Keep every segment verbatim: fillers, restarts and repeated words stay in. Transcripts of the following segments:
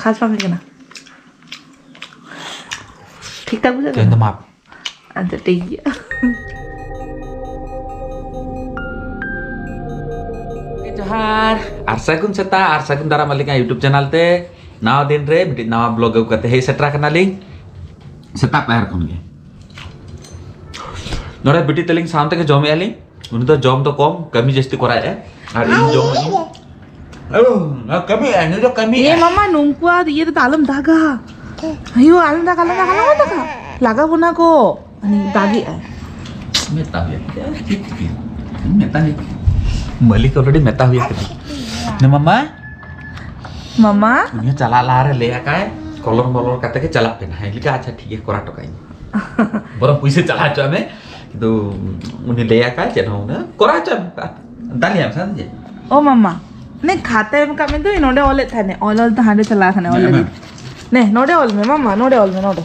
ᱠᱷᱟᱥ ᱵᱟᱝ ᱦᱩᱭ ᱠᱟᱱᱟ᱾ ᱴᱷᱤᱠ ᱴᱷᱟᱠ ᱵᱩᱡᱷᱟᱹᱜ ᱛᱮᱦᱮᱧ ᱫᱚ ᱠᱟᱱᱟ? ᱢᱟᱯ᱾ ᱟᱪᱪᱷᱟ, ᱴᱷᱤᱠ ᱜᱮᱭᱟ᱾ ᱡᱚᱦᱟᱨ ᱟᱨ ᱥᱟᱹᱜᱩᱱ ᱥᱮᱛᱟᱜ ᱟᱨ ᱥᱟᱹᱜᱩᱱ ᱫᱟᱨᱟᱢ ᱟᱹᱞᱤᱧᱟᱜ YouTube channel ᱛᱮ᱾ ᱱᱟᱣᱟ ᱫᱤᱱ ᱨᱮ ᱢᱤᱫᱴᱤᱡ ᱱᱟᱣᱟ vlog ᱟᱹᱜᱩ ᱠᱟᱛᱮ ᱦᱮᱡ ᱥᱮᱴᱮᱨ ᱟᱠᱟᱱᱟᱞᱤᱧ ᱥᱮᱛᱟᱜ ᱯᱟᱭᱟᱨ ᱠᱷᱚᱱ ᱜᱮ᱾ ᱱᱚᱰᱮ ᱵᱤᱴᱤ ᱛᱟᱹᱞᱤᱧ ᱥᱟᱶ ᱛᱮᱜᱮ ᱡᱚᱢᱮᱜᱼᱟ ᱞᱤᱧ᱾ ᱩᱱᱤ ᱫᱚ ᱡᱚᱢ ᱫᱚ ᱠᱚᱢ, ᱠᱟᱹᱢᱤ ᱡᱟᱹᱥᱛᱤ ᱠᱚᱨᱟᱣᱮᱫᱼᱟ᱾ ᱟᱨ ᱤᱧ ᱡᱚᱢ ᱤᱧ᱾ ᱠᱟᱹᱢᱤ, ᱱᱩᱭ ᱫᱚ ᱠᱟᱹᱢᱤ᱾ ᱮ ᱢᱟᱢᱟ, ᱱᱩᱝᱠᱩᱣᱟᱜ ᱤᱭᱟᱹ ᱨᱮᱫᱚ ᱟᱞᱚᱢ ᱫᱟᱜᱟ᱾ ᱟᱭᱳ, ᱟᱞᱚᱢ ᱫᱟᱜᱟ, ᱟᱞᱚᱢ ᱫᱟᱜᱟ, ᱟᱞᱚᱢ ᱫᱟᱜᱟ᱾ ᱞᱟᱜᱟ ᱵᱚᱱᱟ ᱠᱚ᱾ ᱩᱱᱤ ᱫᱟᱜᱮᱜᱼᱟᱭ᱾ ᱢᱮᱛᱟ ᱦᱩᱭᱩᱜ ᱠᱟᱱᱟ᱾ ᱪᱮᱫ ᱪᱤᱠᱟᱹᱭᱟ? ᱢᱮᱛᱟ ᱦᱩᱭᱩᱜ ᱠᱟᱱᱟ᱾ ᱢᱟᱹᱞᱤᱠ already ᱢᱮᱛᱟ ᱦᱩᱭ ᱟᱠᱟᱱᱟ᱾ ᱱᱮ ᱢᱟᱢᱟ? ᱢᱟᱢᱟ? ᱩᱱᱤ ᱦᱚᱸ ᱪᱟᱞᱟᱜ ᱞᱟᱦᱟᱨᱮ ᱞᱟᱹᱭ ᱟᱠᱟᱫ ᱠᱚᱞᱚᱨ ᱢᱚᱞᱚᱨ ᱠᱟᱛᱮ ᱜᱮ ᱪᱟᱞᱟᱜ ᱯᱮ ᱱᱟᱦᱟᱜ᱾ ᱤᱧ ᱞᱟᱹᱭ ᱠᱮᱫᱟ, "ᱟᱪᱪᱷᱟ, ᱴᱷᱤᱠ ᱜᱮᱭᱟ, ᱠᱚᱨᱟᱣ ᱦᱚᱴᱚ ᱠᱟᱜ ᱤᱧ᱾" ᱵᱚᱨᱚᱝ ᱯᱩᱭᱥᱟᱹ ᱪᱟᱞᱟᱣ ᱦᱚᱪᱚᱣᱟᱜ ᱢᱮ, ᱠᱤᱱᱛᱩ ᱩᱱᱤ ᱞᱟᱹᱭ ᱟᱠᱟᱫ ᱪᱮᱫ ᱦᱚᱸ ᱩᱱᱟᱹᱜ ᱠᱚᱨᱟᱣ ᱦᱚᱪᱚᱣᱟᱜ ᱢᱮ᱾ ᱫᱟᱞᱮᱭᱟᱢ ᱥᱮ ᱪᱮᱫ? ᱚ ᱢᱟᱢᱟ, ᱱᱮ ᱠᱷᱟᱛᱟ ᱮᱢ ᱠᱟᱜ ᱢᱮ ᱫᱚ, ᱱᱚᱰᱮ ᱚᱞᱮᱫ ᱛᱟᱦᱮᱱᱮ, ᱚᱞ ᱚᱞ ᱛᱮ ᱦᱟᱸᱰᱮ ᱪᱟᱞᱟᱣ ᱠᱟᱱᱟ ᱚᱞ ᱦᱮᱸ, ᱞᱟᱹᱜᱤᱫ᱾ ᱦᱮᱸ᱾ ᱱᱮ, ᱱᱚᱰᱮ ᱚᱞ ᱢᱮ ᱢᱟᱢᱟ, ᱱᱚᱰᱮ ᱚᱞ ᱢᱮ, ᱱᱚᱰᱮ᱾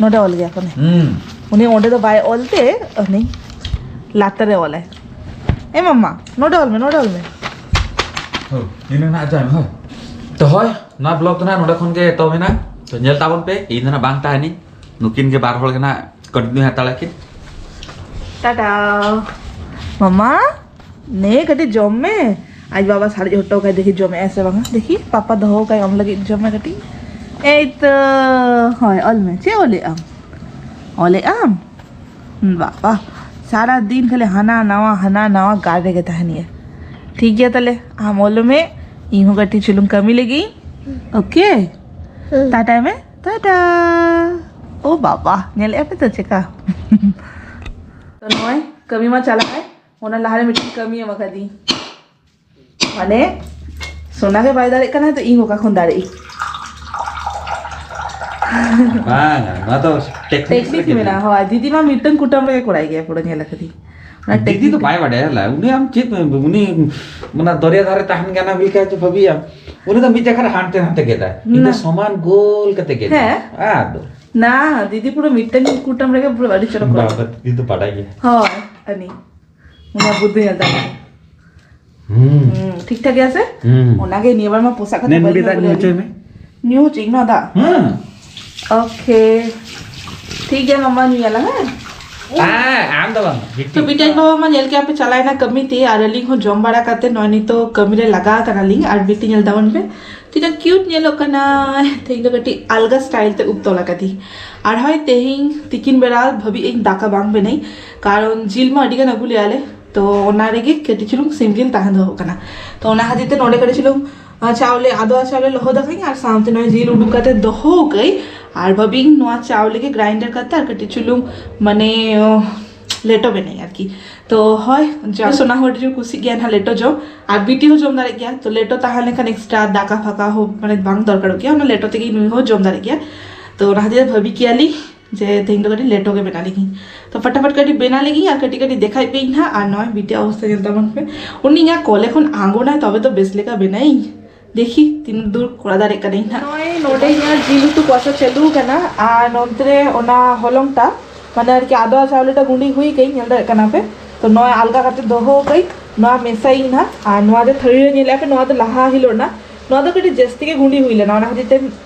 ᱱᱚᱰᱮ ᱚᱞ ᱜᱮᱭᱟ ᱠᱚ, ᱱᱮ᱾ ᱦᱩᱸ᱾ ᱩᱱᱤ ᱚᱸᱰᱮ ᱫᱚ ᱵᱟᱭ ᱚᱞ ᱛᱮ, ᱩᱱᱤ ᱞᱟᱛᱟᱨ ᱨᱮ ᱚᱞᱟᱭ᱾ ᱮ ᱢᱟᱢᱟ, ᱱᱚᱰᱮ ᱚᱞ ᱢᱮ, ᱱᱚᱰᱮ ᱚᱞ ᱢᱮ᱾ ᱦᱳᱭ, ᱤᱱᱟᱹ ᱱᱟᱜ ᱡᱟᱭ ᱢᱮ, ᱦᱳᱭ᱾ ᱛᱚ ᱦᱳᱭ, ᱱᱚᱣᱟ vlog ᱫᱚ ᱱᱟᱜ ᱱᱚᱰᱮ ᱠᱷᱚᱱ ᱜᱮ ᱮᱛᱚᱦᱚᱵ ᱮᱱᱟ᱾ ᱛᱚ ᱧᱮᱞ ᱛᱟᱵᱚᱱ ᱯᱮ, ᱤᱧ ᱫᱚ ᱱᱟᱜ ᱵᱟᱝ ᱛᱟᱦᱮᱱᱤᱧ᱾ ᱱᱩᱠᱤᱱ ᱜᱮ ᱵᱟᱨ ᱦᱚᱲ ᱜᱮ ᱱᱟᱜ continue ᱦᱟᱛᱟᱲᱟ ᱠᱤᱱ᱾ ᱴᱟᱴᱟ᱾ ᱢᱟᱢᱟ, ᱱᱮ ᱠᱟᱹᱴᱤᱡ ᱡᱚᱢ ᱢᱮ᱾ ᱟᱡ ᱵᱟᱵᱟ ᱥᱟᱨᱮᱡ ᱦᱚᱴᱚ ᱠᱟᱭ, ᱫᱮᱠᱷᱤ ᱡᱚᱢᱮᱜᱼᱟᱭ ᱥᱮ ᱵᱟᱝᱟ᱾ ᱫᱮᱠᱷᱤ, ᱯᱟᱯᱟ ᱫᱚᱦᱚ ᱠᱟᱭ ᱟᱢ ᱞᱟᱹᱜᱤᱫ, ᱡᱚᱢ ᱢᱮ ᱠᱟᱹᱴᱤᱡ᱾ ᱮᱭ ᱛᱚ, ᱦᱳᱭ, ᱚᱞ ᱢᱮ᱾ ᱪᱮᱫ ᱚᱞᱮᱜ ᱟᱢ? ᱚᱞᱮᱜ ᱟᱢ? ᱵᱟᱵᱟ, ᱥᱟᱨᱟ ᱫᱤᱱ ᱠᱷᱟᱹᱞᱤ ᱦᱟᱱᱟ ᱱᱟᱣᱟ, ᱦᱟᱱᱟ ᱱᱟᱣᱟ ᱜᱟᱲ ᱨᱮᱜᱮ ᱛᱟᱦᱮᱱ ᱜᱮᱭᱟ᱾ ᱴᱷᱤᱠ ᱜᱮᱭᱟ ᱛᱟᱦᱞᱮ, ᱟᱢ ᱚᱞ ᱢᱮ, ᱤᱧ ᱦᱚᱸ ᱠᱟᱹᱴᱤᱡ ᱪᱩᱞᱩᱝ ᱠᱟᱹᱢᱤ ᱞᱮᱜᱤᱧ᱾ ᱳᱠᱮ? ᱦᱩᱸ᱾ ᱴᱟᱴᱟᱭ ᱢᱮ, ᱴᱟᱴᱟ᱾ ᱳ ᱵᱟᱵᱟ, ᱧᱮᱞᱮᱫᱼᱟ ᱯᱮ ᱛᱚ ᱪᱮᱠᱟ? ᱛᱚ ᱱᱚᱜᱼᱚᱭ ᱠᱟᱹᱢᱤ ᱢᱟ ᱪᱟᱞᱟᱜ ᱠᱟᱱ, ᱚᱱᱟ ᱞᱟᱦᱟᱨᱮ ᱢᱤᱫᱴᱮᱱ ᱠᱟᱹᱢᱤ ᱮᱢ ᱟᱠᱟᱫᱤᱧ᱾ ᱢᱟᱱᱮ, ᱥᱳᱱᱟ ᱜᱮ ᱵᱟᱭ ᱫᱟᱲᱮᱭᱟᱜ ᱠᱟᱱᱟ, ᱛᱚ ᱤᱧ ᱚᱠᱟ ᱠᱷᱚᱱ ᱫᱟᱲᱮᱭᱟᱜ ᱤᱧ? ᱵᱟᱝᱟ, ᱱᱚᱣᱟ ᱫᱚ ᱴᱮᱠᱱᱤᱠ ᱴᱮᱠᱱᱤᱠ ᱨᱮᱜᱮ ᱢᱮᱱᱟᱜᱼᱟ, ᱢᱮᱱᱟᱜᱼᱟ᱾ ᱦᱳᱭ, ᱫᱤᱫᱤ ᱢᱟ ᱢᱤᱫᱴᱟᱝ ᱠᱩᱴᱟᱹᱢ ᱨᱮᱜᱮ ᱠᱚᱨᱟᱣ ᱜᱮᱭᱟ, ᱯᱩᱨᱟᱹ ᱧᱮᱞ ᱟᱠᱟᱫᱤᱧ᱾ ᱚᱱᱟ ᱫᱤᱫᱤ ᱫᱚ ᱴᱮᱠᱱᱤᱠ ᱵᱟᱭ ᱵᱟᱰᱟᱭᱟ ᱞᱟ, ᱩᱱᱤ ᱟᱢ ᱪᱮᱫ, ᱩᱱᱤ ᱚᱱᱟ ᱫᱚᱨᱭᱟ ᱫᱷᱟᱨᱮ ᱛᱟᱦᱮᱱ ᱠᱟᱱᱟ ᱵᱤᱞ ᱠᱟᱭ ᱪᱚ ᱵᱷᱟᱹᱵᱤᱭᱟᱢ᱾ ᱩᱱᱤ ᱫᱚ ᱢᱤᱫ ᱡᱟᱭᱜᱟ ᱨᱮ ᱦᱟᱱᱛᱮ ᱱᱟᱛᱮ ᱜᱮᱫᱟᱭ, ᱤᱧ ᱫᱚ ᱱᱟ᱾ ᱥᱚᱢᱟᱱ ᱜᱳᱞ ᱠᱟᱛᱮ ᱜᱮᱫᱟᱭ᱾ ᱦᱮᱸ᱾ ᱟᱫᱚ ᱱᱟ, ᱫᱤᱫᱤ ᱯᱩᱨᱟᱹ ᱢᱤᱫᱴᱟᱝ ᱠᱩᱴᱟᱹᱢ ᱨᱮᱜᱮ ᱯᱩᱨᱟᱹ ᱟᱹᱰᱤ ᱪᱚᱨᱚᱠ ᱠᱚᱨᱟᱣ᱾ ᱵᱟᱵᱟ, ᱫᱤᱫᱤ ᱫᱚ ᱵᱟᱰᱟᱭ ᱜᱮᱭᱟ᱾ ᱦᱳᱭ, ᱟᱹᱱᱤ᱾ ᱚᱱᱟ ᱵᱩᱫᱽᱫᱷᱤ ᱧᱮᱞ ᱛᱟᱢ᱾ ᱦᱩᱸ᱾ ᱦᱩᱸ, ᱴᱷᱤᱠ ᱴᱷᱟᱠ ᱜᱮᱭᱟ ᱥᱮ? ᱦᱩᱸ᱾ ᱚᱱᱟᱜᱮ ᱱᱤᱭᱟᱹ ᱵᱟᱨ ᱢᱟ ᱯᱳᱥᱟᱠ ᱠᱟᱛᱮ ᱱᱮ ᱵᱟᱹᱧ ᱱᱩᱲᱤ ᱫᱟᱜ ᱟᱹᱜᱩ ᱧᱩ ᱞᱮᱫ ᱦᱚᱪᱚᱭ ᱢᱮ᱾ ᱢᱮ᱾ ᱧᱩ ᱦᱚᱪᱚᱧ ᱱᱚᱣᱟ ᱫᱟᱜ᱾ ᱦᱮᱸ᱾ ᱳᱠᱮ, ᱴᱷᱤᱠ ᱜᱮᱭᱟ ᱢᱟᱢᱟ, ᱧᱩᱭᱟᱞᱟᱝ ᱦᱮᱸ᱾ ᱦᱮᱸ, ᱟᱢ ᱫᱚ ᱵᱟᱝ, ᱵᱤᱴᱤ᱾ ᱛᱚ ᱵᱤᱴᱤ ᱟᱡ ᱵᱟᱵᱟ ᱢᱟ ᱧᱮᱞ ᱠᱮᱜᱼᱟ ᱯᱮ, ᱪᱟᱞᱟᱣ ᱮᱱᱟ ᱠᱟᱹᱢᱤ ᱛᱮ, ᱟᱨ ᱟᱹᱞᱤᱧ ᱦᱚᱸ ᱡᱚᱢ ᱵᱟᱲᱟ ᱠᱟᱛᱮ ᱱᱚᱜᱼᱚᱭ ᱱᱤᱛᱚᱜ ᱠᱟᱹᱢᱤ ᱨᱮ ᱞᱟᱜᱟᱣ ᱠᱟᱱᱟᱞᱤᱧ᱾ ᱟᱨ ᱵᱤᱴᱤ ᱧᱮᱞ ᱛᱟᱵᱚᱱ ᱯᱮ, ᱛᱤᱱᱟᱹᱜ ᱠᱤᱭᱩᱴ ᱧᱮᱞᱚᱜ ᱠᱟᱱᱟ᱾ ᱛᱮᱦᱮᱧ ᱫᱚ ᱠᱟᱹᱴᱤᱡ ᱟᱞᱜᱟ ᱥᱴᱟᱭᱤᱞ ᱛᱮ ᱩᱵ ᱛᱚᱞ ᱟᱠᱟᱫᱤᱧ᱾ ᱟᱨ ᱦᱳᱭ, ᱛᱮᱦᱮᱧ ᱛᱤᱠᱤᱱ ᱵᱮᱲᱟ ᱫᱷᱟᱹᱵᱤᱡ ᱤᱧ ᱫᱟᱠᱟ ᱵᱟᱝ ᱵᱮᱱᱟᱹᱧ, ᱠᱟᱨᱚᱱ ᱡᱤᱞ ᱢᱟ ᱟᱹᱰᱤ ᱜᱟᱱ ᱟᱹᱜᱩ ᱞᱮᱜᱼᱟ ᱞᱮ, ᱛᱚ ᱚᱱᱟ ᱨᱮᱜᱮ ᱠᱟᱹᱴᱤᱡ ᱪᱩᱞᱩᱝ ᱥᱤᱢ ᱡᱤᱞ ᱛᱟᱦᱮᱸ ᱫᱚᱦᱚ ᱠᱟᱱᱟ᱾ ᱛᱚ ᱚᱱᱟ ᱠᱷᱟᱹᱛᱤᱨ ᱛᱮ ᱱᱚᱰᱮ ᱠᱟᱹᱴᱤᱡ ᱪᱩᱞᱩᱝ ᱟᱨ ᱪᱟᱣᱞᱮ, ᱟᱫᱣᱟ ᱪᱟᱣᱞᱮ ᱞᱚᱦᱚᱫ ᱟᱠᱟᱫᱟᱹᱧ ᱟᱨ ᱥᱟᱶᱛᱮ ᱱᱚᱜᱼᱚᱭ ᱡᱤᱞ ᱩᱰᱩᱠ ᱠᱟᱛᱮ ᱫᱚᱦᱚ ᱟᱠᱟᱫᱟᱹᱧ᱾ ᱟᱨ ᱵᱷᱟᱵᱤᱧ ᱱᱚᱣᱟ ᱪᱟᱣᱞᱮ ᱜᱮ ᱜᱨᱟᱭᱤᱱᱰᱟᱨ ᱠᱟᱛᱮ ᱟᱨ ᱠᱟᱹᱴᱤᱡ ᱪᱩᱞᱩᱝ ᱢᱟᱱᱮ, ᱚ, ᱞᱮᱴᱚ ᱵᱮᱱᱟᱹᱧ ᱟᱨᱠᱤ᱾ ᱛᱚ ᱦᱳᱭ, ᱡᱟ ᱥᱳᱱᱟ ᱦᱚᱸ ᱟᱹᱰᱤ ᱡᱳᱨ ᱠᱩᱥᱤᱜ ᱜᱮᱭᱟ ᱱᱟᱦᱟᱜ ᱞᱮᱴᱚ ᱡᱚᱢ, ᱟᱨ ᱵᱤᱴᱤ ᱦᱚᱸ ᱡᱚᱢ ᱫᱟᱲᱮᱜ ᱜᱮᱭᱟ᱾ ᱛᱚ ᱞᱮᱴᱚ ᱛᱟᱦᱮᱸ ᱞᱮᱱᱠᱷᱟᱱ ᱮᱠᱥᱴᱨᱟ ᱫᱟᱠᱟ ᱯᱷᱟᱠᱟ ᱦᱚᱸ ᱢᱟᱱᱮ ᱵᱟᱝ ᱫᱚᱨᱠᱟᱨᱚᱜ ᱜᱮᱭᱟ, ᱚᱱᱟ ᱞᱮᱴᱚ ᱛᱮᱜᱮ ᱱᱩᱭ ᱦᱚᱸ ᱡᱚᱢ ᱫᱟᱲᱮᱜ ᱜᱮᱭᱟ᱾ ᱛᱚ ᱚᱱᱟ ᱠᱷᱟᱹᱛᱤᱨ ᱵᱷᱟᱵᱤ ᱠᱮᱭᱟᱞᱤᱧ ᱡᱮ ᱛᱮᱦᱮᱧ ᱫᱚ ᱠᱟᱹᱴᱤᱡ ᱞᱮᱴᱚ ᱜᱮ ᱵᱮᱱᱟᱣ ᱞᱮᱜᱤᱧ᱾ ᱛᱚ ᱯᱷᱟᱴᱟᱯᱷᱟᱴ ᱠᱟᱹᱴᱤᱡ ᱵᱮᱱᱟᱣ ᱞᱮᱜᱤᱧ ᱟᱨ ᱠᱟᱹᱴᱤᱡ ᱠᱟᱹᱴᱤᱡ ᱫᱮᱠᱷᱟᱭ ᱯᱮ ᱤᱧ ᱦᱟᱸᱜ᱾ ᱟᱨ ᱱᱚᱜᱼᱚᱭ ᱵᱤᱴᱤ ᱚᱵᱚᱥᱛᱟ ᱧᱮᱞ ᱛᱟᱵᱚᱱ ᱯᱮ, ᱩᱱᱤ ᱤᱧᱟᱹᱜ ᱠᱚᱞᱮ ᱠᱷᱚᱱ ᱟᱬᱜᱚᱱᱟᱭ ᱛᱚᱵᱮ ᱛᱚ ᱵᱮᱥ ᱞᱮᱠᱟ ᱵᱮᱱᱟᱭᱤᱧ᱾ ᱫᱮᱠᱷᱤ ᱛᱤᱱ ᱫᱩᱨ ᱠᱚᱨᱟᱣ ᱫᱟᱲᱮᱭᱟᱜ ᱠᱟᱹᱱᱟᱹᱧ ᱦᱟᱸᱜ᱾ ᱱᱚᱜᱼᱚᱭ ᱱᱚᱰᱮ ᱤᱧᱟᱹᱜ ᱡᱤᱞ ᱩᱛᱩ ᱠᱚᱥᱟ ᱪᱟᱹᱞᱩ ᱠᱟᱱᱟ ᱟᱨ ᱱᱚᱱᱛᱮ ᱨᱮ ᱚᱱᱟ ᱦᱚᱞᱚᱝ ᱴᱟ ᱢᱟᱱᱮ ᱟᱨᱠᱤ ᱟᱫᱣᱟ ᱪᱟᱣᱞᱮ ᱴᱟ ᱜᱩᱸᱰᱤ ᱦᱩᱭ ᱠᱟᱹᱧ, ᱧᱮᱞ ᱫᱟᱲᱮᱭᱟᱜ ᱠᱟᱱᱟ ᱯᱮ᱾ ᱛᱚ ᱱᱚᱣᱟ ᱟᱞᱜᱟ ᱠᱟᱛᱮ ᱫᱚᱦᱚ ᱠᱟᱹᱧ, ᱱᱚᱣᱟ ᱢᱮᱥᱟᱭᱤᱧ ᱦᱟᱸᱜ᱾ ᱟᱨ ᱱᱚᱣᱟ ᱫᱚ ᱛᱷᱟᱹᱨᱤ ᱨᱮ ᱧᱮᱞᱮᱫᱼᱟ ᱯᱮ, ᱱᱚᱣᱟ ᱫᱚ ᱞᱟᱦᱟ ᱦᱤᱞᱳᱜ ᱨᱮᱱᱟᱜ, ᱱᱚᱣᱟ ᱫᱚ ᱠᱟᱹᱴᱤᱡ ᱡᱟᱹᱥᱛᱤ ᱜᱮ ᱜᱩᱸᱰᱤ ᱦᱩᱭ ᱞᱮᱱᱟ, ᱚᱱᱟ ᱠᱷᱟᱹᱛᱤᱨ ᱛᱮ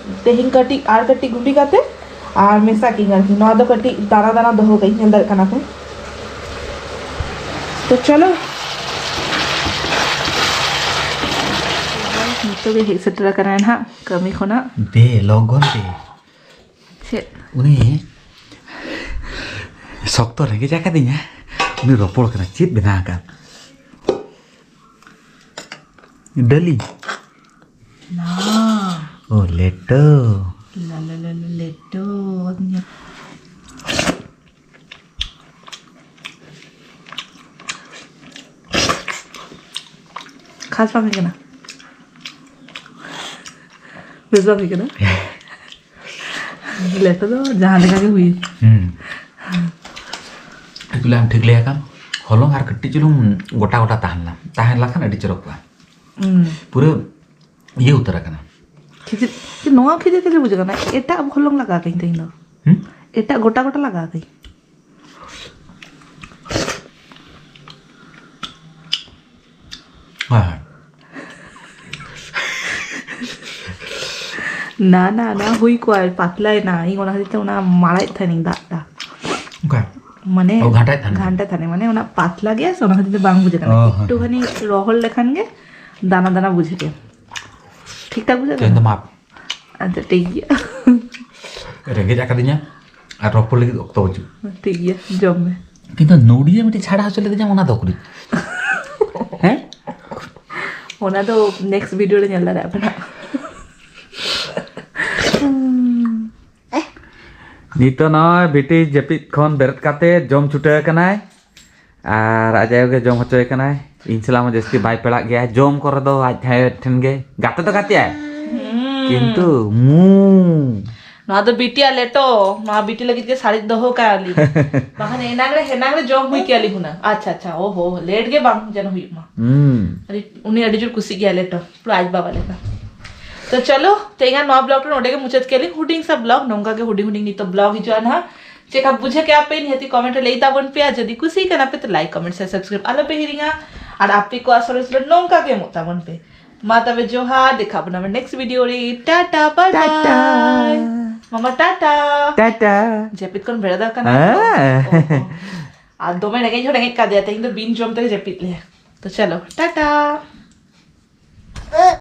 ᱛᱮᱦᱮᱧ ᱠᱟᱹᱴᱤᱡ ᱟᱨ ᱠᱟᱹᱴᱤᱡ ᱜᱩᱸᱰᱤ ᱠᱟᱛᱮ ᱟᱨ ᱢᱮᱥᱟ ᱠᱤᱧ ᱟᱨᱠᱤ᱾ ᱱᱚᱣᱟ ᱫᱚ ᱠᱟᱹᱴᱤᱡ ᱫᱟᱱᱟ ᱫᱟᱱᱟ ᱫᱚᱦᱚ ᱠᱟᱹᱧ, ᱧᱮᱞ ᱫᱟᱲᱮᱭᱟᱜ ᱠᱟᱱᱟ ᱯᱮ᱾ ᱛᱚ ᱪᱚᱞᱚ, ᱱᱤᱛᱚᱜ ᱜᱮ ᱦᱮᱡ ᱥᱮᱴᱮᱨ ᱟᱠᱟᱱᱟᱭ ᱱᱟᱦᱟᱜ ᱠᱟᱹᱢᱤ ᱠᱷᱚᱱᱟᱜ᱾ ᱫᱮ ᱞᱚᱜᱚᱱ ᱫᱮ᱾ ᱪᱮᱫ? ᱩᱱᱤ ᱥᱚᱠᱛᱚ ᱨᱮᱸᱜᱮᱡ ᱟᱠᱟᱫᱤᱧᱟ᱾ ᱩᱱᱤ ᱨᱚᱯᱚᱲ ᱠᱟᱱᱟ, ᱪᱮᱫ ᱵᱮᱱᱟᱣ ᱟᱠᱟᱫ? ᱰᱟᱹᱞᱤ᱾ ᱞᱟ᱾ ᱳ, ᱞᱮᱴᱚ᱾ ᱞᱟ, ᱞᱟ, ᱞᱟ, ᱞᱟ, ᱞᱮᱴᱚ᱾ ᱠᱷᱟᱥ ᱵᱟᱝ ᱦᱩᱭ ᱠᱟᱱᱟ? ᱵᱮᱥ ᱵᱟᱝ ᱦᱩᱭ ᱠᱟᱱᱟ? ᱞᱮᱴᱚ ᱫᱚ ᱡᱟᱦᱟᱸ ᱞᱮᱠᱟ ᱜᱮ ᱦᱩᱭ᱾ ᱦᱩᱸ᱾ ᱮᱠᱪᱩᱭᱮᱞᱤ ᱟᱢ ᱴᱷᱤᱠ ᱞᱟᱹᱭ ᱟᱠᱟᱢ, ᱦᱚᱞᱚᱝ ᱟᱨ ᱠᱟᱹᱴᱤᱡ ᱪᱩᱞᱩᱝ ᱜᱚᱴᱟ ᱜᱚᱴᱟ ᱛᱟᱦᱮᱸ ᱞᱮᱱᱟ, ᱛᱟᱦᱮᱸ ᱞᱮᱱᱠᱷᱟᱱ ᱟᱹᱰᱤ ᱪᱚᱨᱚᱠ ᱠᱚᱜᱼᱟ᱾ ᱦᱩᱸ᱾ ᱯᱩᱨᱟᱹ ᱤᱭᱟᱹ ᱩᱛᱟᱹᱨ ᱟᱠᱟᱱᱟ᱾ ᱠᱷᱤᱡᱤ-, ᱱᱚᱣᱟ ᱠᱷᱤᱡᱤ ᱠᱷᱤᱡᱤ ᱵᱩᱡᱷᱟᱹᱜ ᱠᱟᱱᱟ, ᱮᱴᱟᱜ ᱦᱚᱞᱚᱝ ᱞᱟᱜᱟᱣ ᱠᱟᱹᱧ ᱛᱮᱦᱮᱧ ᱫᱚ᱾ ᱦᱩᱸ? ᱮᱴᱟᱜ ᱜᱚᱴᱟ ᱜᱚᱴᱟ ᱞᱟᱜᱟᱣ ᱠᱟᱹᱧ᱾ ᱦᱮᱸ, ᱦᱮᱸ᱾ ᱱᱟ ᱱᱟ ᱱᱟ, ᱦᱩᱭ ᱠᱚᱜᱼᱟ, ᱯᱟᱛᱞᱟᱭᱮᱱᱟ᱾ ᱤᱧ ᱚᱱᱟ ᱠᱷᱟᱹᱛᱤᱨ ᱛᱮ ᱚᱱᱟ ᱢᱟᱲᱟᱜ ᱮᱫ ᱛᱟᱦᱮᱱᱤᱧ ᱫᱟᱜ ᱫᱟᱜ᱾ ᱚᱱᱠᱟ ᱢᱟᱱᱮ ᱚ, ᱜᱷᱟᱱᱴᱟᱭᱮᱫ ᱛᱟᱦᱮᱱ᱾ ᱜᱷᱟᱱᱴᱟ ᱛᱟᱦᱮᱱᱤᱧ, ᱢᱟᱱᱮ ᱚᱱᱟ ᱯᱟᱛᱞᱟ ᱜᱮᱭᱟ ᱥᱮ, ᱚᱱᱟ ᱠᱷᱟᱹᱛᱤᱨ ᱛᱮ ᱵᱟᱝ ᱵᱩᱡᱷᱟᱹᱜ ᱠᱟᱱᱟ᱾ ᱚ, ᱦᱮᱸ᱾ ᱮᱠᱴᱩᱠᱷᱟᱱᱤ ᱨᱚᱦᱚᱲ ᱞᱮᱠᱷᱟᱱ ᱜᱮ ᱫᱟᱱᱟ ᱫᱟᱱᱟ ᱵᱩᱡᱷᱟᱹᱜ ᱜᱮᱭᱟ᱾ ᱴᱷᱤᱠ ᱴᱷᱟᱠ ᱵᱩᱡᱷᱟᱹᱜ ᱛᱮᱦᱮᱧ ᱫᱚ ᱠᱟᱱᱟ? ᱢᱟᱯ᱾ ᱟᱪᱪᱷᱟ, ᱴᱷᱤᱠ ᱜᱮᱭᱟ᱾ ᱨᱮᱸᱜᱮᱡ ᱟᱠᱟᱫᱤᱧᱟ ᱟᱨ ᱨᱚᱯᱚᱲ ᱞᱟᱹᱜᱤᱫ ᱚᱠᱛᱚ ᱵᱟᱹᱪᱩᱜ᱾ ᱴᱷᱤᱠ ᱜᱮᱭᱟ, ᱡᱚᱢ ᱢᱮ᱾ ᱠᱤᱱᱛᱩ ᱱᱚᱰᱤᱭᱟ ᱢᱤᱫᱴᱤᱡ ᱪᱷᱟᱲᱟ ᱦᱚᱪᱚ ᱞᱮᱫᱤᱧᱟ, ᱚᱱᱟ ᱫᱚ ᱠᱩᱲᱤ᱾ ᱦᱮᱸ? ᱚᱱᱟ ᱫᱚ ᱱᱮᱠᱥᱴ ᱵᱷᱤᱰᱤᱭᱳ ᱨᱮ ᱧᱮᱞ ᱫᱟᱲᱮᱭᱟᱜ ᱯᱮ ᱱᱟᱜ᱾ ᱱᱤᱛᱚᱜ ᱱᱚᱜᱼᱚᱭ ᱵᱤᱴᱤ ᱡᱟᱹᱯᱤᱫ ᱠᱷᱚᱱ ᱵᱮᱨᱮᱫ ᱠᱟᱛᱮ ᱡᱚᱢ ᱪᱷᱩᱴᱟᱹᱣ ᱟᱠᱟᱱᱟᱭ ᱟᱨ ᱟᱡ ᱟᱭᱳ ᱜᱮ ᱡᱚᱢ ᱦᱚᱪᱚᱭᱮ ᱠᱟᱱᱟᱭ᱾ ᱤᱧ ᱥᱟᱞᱟᱜ ᱦᱚᱸ ᱡᱟᱹᱥᱛᱤ ᱵᱟᱭ ᱯᱮᱲᱟᱜ ᱜᱮᱭᱟ᱾ ᱡᱚᱢ ᱠᱚᱨᱮ ᱫᱚ ᱟᱡ ᱟᱭᱳ ᱴᱷᱮᱱ ᱜᱮ, ᱜᱟᱛᱮ ᱫᱚ ᱜᱟᱛᱮᱜᱼᱟᱭ, ᱠᱤᱱᱛᱩ ᱢᱩ ᱱᱚᱣᱟ ᱫᱚ ᱵᱤᱴᱤᱭᱟᱜ ᱞᱮᱴᱚ, ᱱᱚᱣᱟ ᱵᱤᱴᱤ ᱞᱟᱹᱜᱤᱫ ᱜᱮ ᱥᱟᱨᱮᱡ ᱫᱚᱦᱚ ᱠᱟᱜᱼᱟ ᱞᱤᱧ᱾ ᱵᱟᱠᱷᱟᱱ ᱮᱱᱟᱝ ᱨᱮ, ᱮᱱᱟᱝ ᱨᱮ ᱡᱚᱢ ᱦᱩᱭ ᱠᱮᱭᱟ ᱞᱤᱧ ᱦᱩᱱᱟᱹᱝ᱾ ᱟᱪᱪᱷᱟ, ᱟᱪᱪᱷᱟ, ᱳᱦᱳ, ᱞᱮᱴ ᱜᱮ ᱵᱟᱝ ᱡᱮᱱᱚ ᱦᱩᱭᱩᱜ ᱢᱟ᱾ ᱦᱩᱸ᱾ ᱟᱹᱰᱤ, ᱩᱱᱤ ᱟᱹᱰᱤ ᱡᱳᱨ ᱠᱩᱥᱤᱜ ᱜᱮᱭᱟ ᱞᱮᱴᱚ, ᱯᱩᱨᱟᱹ ᱟᱡ ᱵᱟᱵᱟ ᱞᱮᱠᱟ᱾ ᱛᱚ ᱪᱚᱞᱚ, ᱛᱮᱦᱮᱧᱟᱜ ᱱᱚᱣᱟ ᱵᱞᱚᱜ ᱨᱮ ᱱᱚᱰᱮ ᱜᱮ ᱢᱩᱪᱟᱹᱫ ᱠᱮᱫ ᱞᱤᱧ, ᱦᱩᱰᱤᱧ ᱥᱟ ᱵᱞᱚᱜ᱾ ᱱᱚᱝᱠᱟ ᱜᱮ ᱦᱩᱰᱤᱧ ᱦᱩᱰᱤᱧ ᱱᱤᱛᱚᱜ ᱵᱞᱚᱜ ᱦᱤᱡᱩᱜᱼᱟ ᱱᱟᱦᱟᱜ᱾ ᱪᱮᱫ ᱞᱮᱠᱟ ᱵᱩᱡᱷᱟᱹᱣ ᱠᱮᱜᱼᱟ ᱯᱮ ᱱᱤᱦᱟᱹᱛᱤ ᱠᱚᱢᱮᱱᱴ ᱨᱮ ᱞᱟᱹᱭ ᱛᱟᱵᱚᱱ ᱯᱮ, ᱟᱨ ᱡᱩᱫᱤ ᱠᱩᱥᱤ ᱠᱟᱱᱟ ᱯᱮ ᱛᱚ ᱞᱟᱭᱤᱠ, ᱠᱚᱢᱮᱱᱴ, ᱥᱮ ᱥᱟᱵᱥᱠᱨᱟᱭᱤᱵ ᱟᱞᱚ ᱯᱮ ᱦᱤᱲᱤᱧᱟ᱾ ᱟᱨ ᱟᱯᱮ ᱠᱚᱣᱟᱜ ᱥᱚᱨᱮᱥ ᱨᱮ ᱱᱚᱝᱠᱟ ᱜᱮ ᱮᱢᱚᱜ ᱛᱟᱵᱚᱱ ᱯᱮ᱾ ᱢᱟ ᱛᱚᱵᱮ ᱡᱚᱦᱟᱨ, ᱫᱮᱠᱷᱟ ᱵᱚᱱᱟ ᱱᱮᱠᱥᱴ ᱵᱷᱤᱰᱤᱭᱳ ᱨᱮ᱾ ᱴᱟᱴᱟ, ᱵᱟᱭ ᱵᱟᱭ᱾ ᱢᱟᱢᱟ ᱴᱟᱴᱟ᱾ ᱴᱟᱴᱟ᱾ ᱡᱟᱹᱯᱤᱫ ᱠᱷᱚᱱ ᱵᱮᱲᱟ ᱫᱟᱨ ᱠᱟᱱᱟ᱾ ᱦᱮᱸ᱾ ᱳᱦᱳ᱾ ᱟᱨ ᱫᱚᱢᱮ ᱨᱮᱸᱜᱮᱡ ᱦᱚᱸ ᱨᱮᱸᱜᱮᱡ ᱠᱟᱫᱮᱭᱟ, ᱛᱮᱦᱮᱧ ᱫᱚ ᱵᱤᱱ ᱡᱚᱢ ᱛᱮᱜᱮ ᱡᱟᱹᱯᱤᱫ ᱞᱮᱭᱟ᱾ ᱛᱚ ᱪᱚᱞᱚ, ᱴᱟᱴᱟ᱾